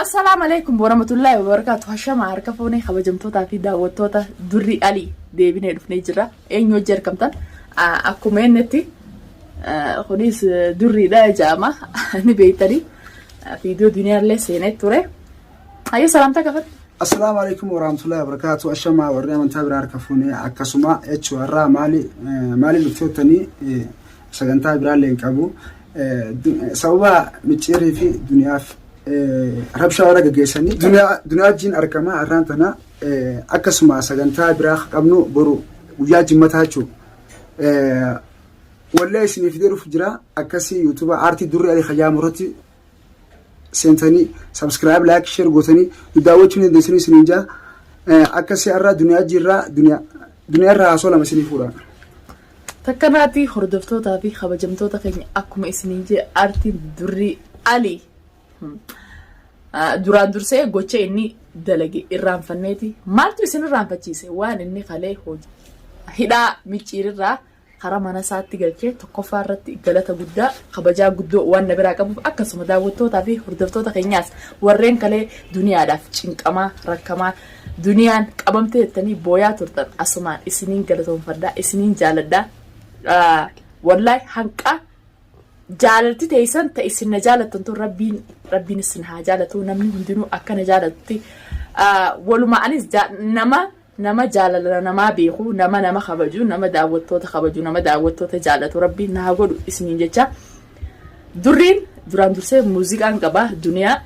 Assalaamu alaikum warahmatullahi wabarakatuh. Hashama harka fuunee kabajamtootaa fi daawwattoota Durrii Alii deebinee dhufnee jirra. Eenyu hojii argamtan? Akkuma innitti kunis durriidha jedhama. Ni beektanii. Viidiyoo duniyaallee seenee ture. Hayyee salaamtaa gaafadhu. Assalaamu alaikum warahmatullahi wabarakatuh. Ashamaa warri amantaa biraa harka fuunee akkasuma jechuun har'aa maali maali dhufteettanii sagantaa biraallee hin qabu. Sababa micciirii fi duniyaaf rabshaa warra gaggeessanii duniyaa wajjin argama har'aan tana akkasuma sagantaa biraa qabnu boru guyyaa jimmataa jechuudha. Wallee isinii fidee dhufu jira akkasii yuutuuba aartii durri alii kayyaamu irratti seentanii subscribe like share gootanii nu daawwachuu ni dandeessanii isiniin jaa akkasii har'a duniyaa jirraa duniyaa duniyaa irraa haasoo lama isinii fuudha. Takkanaatii hordoftootaa fi kabajamtoota keenya akkuma isiniin jee aartiin Durrii Alii duraan dursee gocha inni dalage irraanfanneeti. Maaltu isin irraanfachiise? Waan inni kalee hojii hidhaa micciirirraa karaa mana isaatti galchee tokkoffaa irratti galata guddaa kabajaa guddoo waan na biraa qabuuf akkasuma daawwattootaa fi hordoftoota keenyaas warreen kalee duniyaadhaaf cinqamaa rakkamaa duniyaan qabamtee jettanii booyaa turtan asumaan isiniin galatoomfadhaa isiniin jaaladhaa wallahi hanqa jaalalti teessan ta isin na jaalattan tun rabbiin rabbiin isin haa jaalatu namni hundinuu akka na jaalatutti walumaa anis nama Nama jaalala namaa beeku, nama nama kabaju, nama daawwattoota kabaju, nama daawwattoota jaalatu Rabbiin na haa godhu isiniin jecha. Durriin duraan dursee muuziqaan qaba duniyaa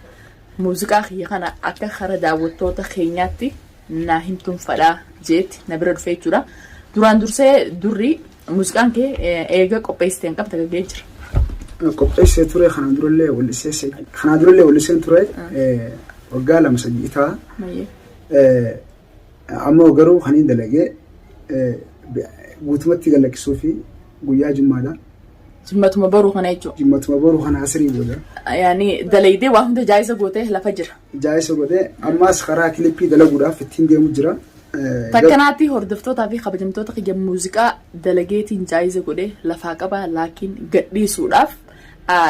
muuziqaa kiyya kana akka kara daawwattoota keenyaatti naa himtuun fadhaa jeetti na bira dhufee jechuudha. Duraan dursee durrii muuziqaan kee eega qopheessiteen qabda gaggee jira. Qopheessee ture kanaan durallee wallisee kanaan durallee walliseen ture waggaa lama sadii ta'a. Ammoo garuu kan hin dalagee guutumatti gad lakkisuu fi guyyaa jummaadha. Jimmatuma boruu kana jechuudha. Jimmatuma boruu kana asirii booda. Yaani dalaydee waa hunda jaayisa gootee lafa jira. Jaayisa godhee ammaas karaa kilippii dalaguudhaaf ittiin deemu jira. Takkanaatti hordoftootaa fi kabajamtoota kiyya muuziqaa dalageetiin jaayisa godhee lafaa qaba laakiin gadhiisuudhaaf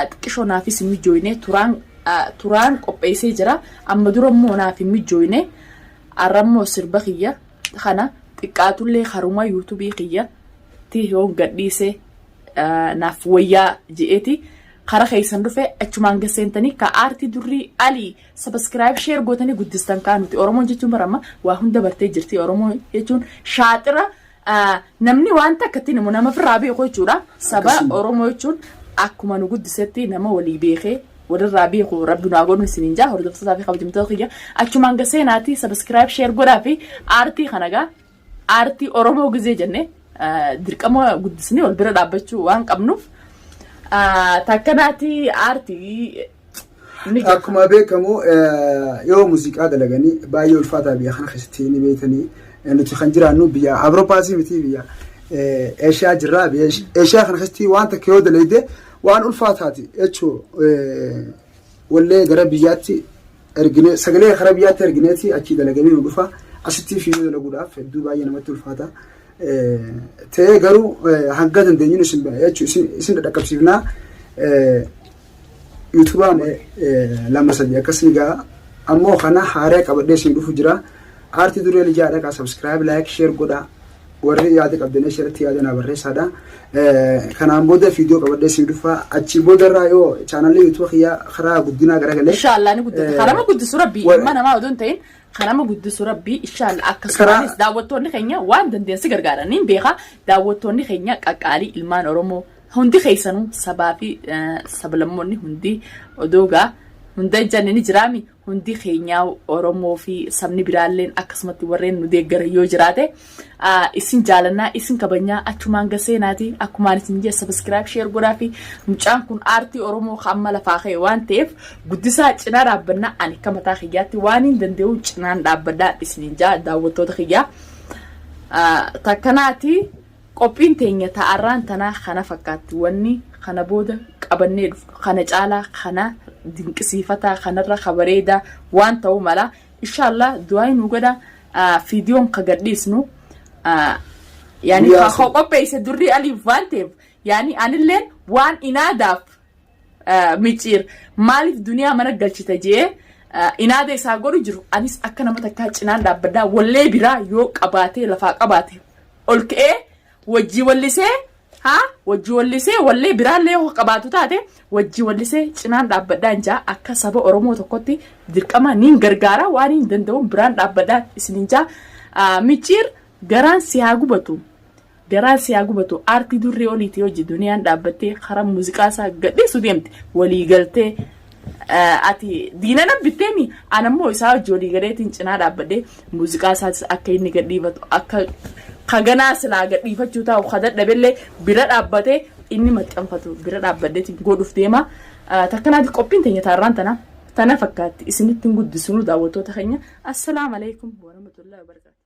xiqqishoo naafis hin mijooyne turaan turaan qopheessee jira. Amma dura immoo naaf hin mijooyne. Har'a immoo sirba kiyya kana xiqqaatullee karuma yuutuubii kiyya ti yoon gadhiise naaf wayyaa je'eeti kara keessan dhufe achumaan gaseentanii ka aartii Durrii Alii subscribe share gootanii guddistan kaa nuti Oromoon jechuun bara amma waa hunda bartee jirti. Oromoo jechuun shaaxira namni waan takka ittiin himu nama ofirraa beeku jechuudha. Saba Oromoo jechuun akkuma nu guddisetti nama walii beekee walirraa beeku rabbi nu haa godhu isiniin jaa hordoftootaa fi kabajamtoota kiyya achumaan gaseenaatii subscribe share godhaa fi aartii kana gaa aartii Oromoo gizee jenne dirqama guddisnee wal bira dhaabbachuu waan qabnuuf takkanaatii aartii ni jira. Akkuma beekamu yoo muuziqaa dalaganii baay'ee ulfaataa biyya kana keessatti ni beektanii nuti kan jiraannu biyya Awuroopaas miti biyya Eeshiyaa jirra. Biyya Eeshiyaa kana keessatti waan takka yoo dalayde waan ulfaataati jechuu wallee gara biyyaatti erginee sagalee gara biyyaatti ergineeti achii dalagamee nu dhufa asitti fiidoo dalaguudhaaf hedduu baay'ee namatti ulfaata. Ta'ee garuu hanga dandeenyuun isin isin dhadhaqqabsiifnaa. Yuutubaa lama sadii akkas ni ga'a. Ammoo kana haaraa qabadhee isin dhufu jira. Aartii Duree Lijaa dhaqaa subscribe like share godhaa. Warri yaada qabdanii asirratti yaada naa barreessaadha. Kanaan booda viidiyoo qabadhee isin dhufa. Achi booda irraa yoo chaanalli yuutuuba kiyyaa karaa guddinaa garagalee. Inshaallah ni guddata. Karama guddisu rabbi ilma namaa odoo hin ta'in karama guddisu rabbi inshaallah akkasumaanis daawwattoonni keenya waan dandeensi gargaaran niin beeka daawwattoonni keenya qaqqaalii ilmaan Oromoo Hundi keessanuu sabaa fi sablammoonni hundi odoo gaa hunda ijjanne ni jiraami hundi keenyaa Oromoo fi sabni biraalleen akkasumatti warreen nu deeggaran yoo jiraate isin jaalannaa isin kabajnaa achumaan gaseenaati akkumaan isin jee subscribe share godhaa fi mucaan kun aartii Oromoo kan amma lafaa ka'e waan ta'eef guddisaa cinaa dhaabbannaa ani akka mataa kiyyaatti waan hin danda'u cinaan dhaabbadhaa isiniin jaa daawwattoota kiyyaa takkanaati. Qophiin teenya ta arraan tanaa kana fakkaatti. Wanni kana booda qabannee dhufnu kana caalaa kana dinqisiifataa kanarra ka bareedaa waan ta'uu mala. Inshaallah du'aayi nuu godha. Fiidiyoon ka gadhiisnu yaani ka qopheesse Durrii Aliif waan ta'eef yaani anilleen waan inaadaaf micciir maaliif duniyaa mana galchita jee Inaada isaa godhu jiru anis akka nama takkaa cinaan dhaabbadhaa wallee biraa yoo qabaatee lafaa qabaate ol ka'ee wajjii wallisee haa wajjii wallisee wallee biraallee yoo qabaatu taate wajjii wallisee cinaan dhaabbadhaa jaa akka saba Oromoo tokkotti dirqama niin gargaara waan hin danda'uun biraan dhaabbadhaa isinin jaa. Micciir, garaan si haa gubatu. Garaan si haa gubatu. Aartii durree oliitii hojii duniyaan dhaabbattee karaa muuziqaa isaa gadhiisu deemte walii galtee ati diina nan bitteemi anammoo isaa hojii walii galeetiin cinaa dhaabbadhee muuziqaa isaatis akka inni gadhiifatu akka kaganaa silaa gadhiifachuu taa'u ka dadhabellee bira dhaabbatee inni maxxanfatu bira dhaabbadheetiin godhuuf deema. Takkanaati qophiin teenya taarraan tana tana fakkaatti isinitti hin guddisnu daawwattoota keenya. Assalaamu alaikum warahmatullahi wabarakatuh.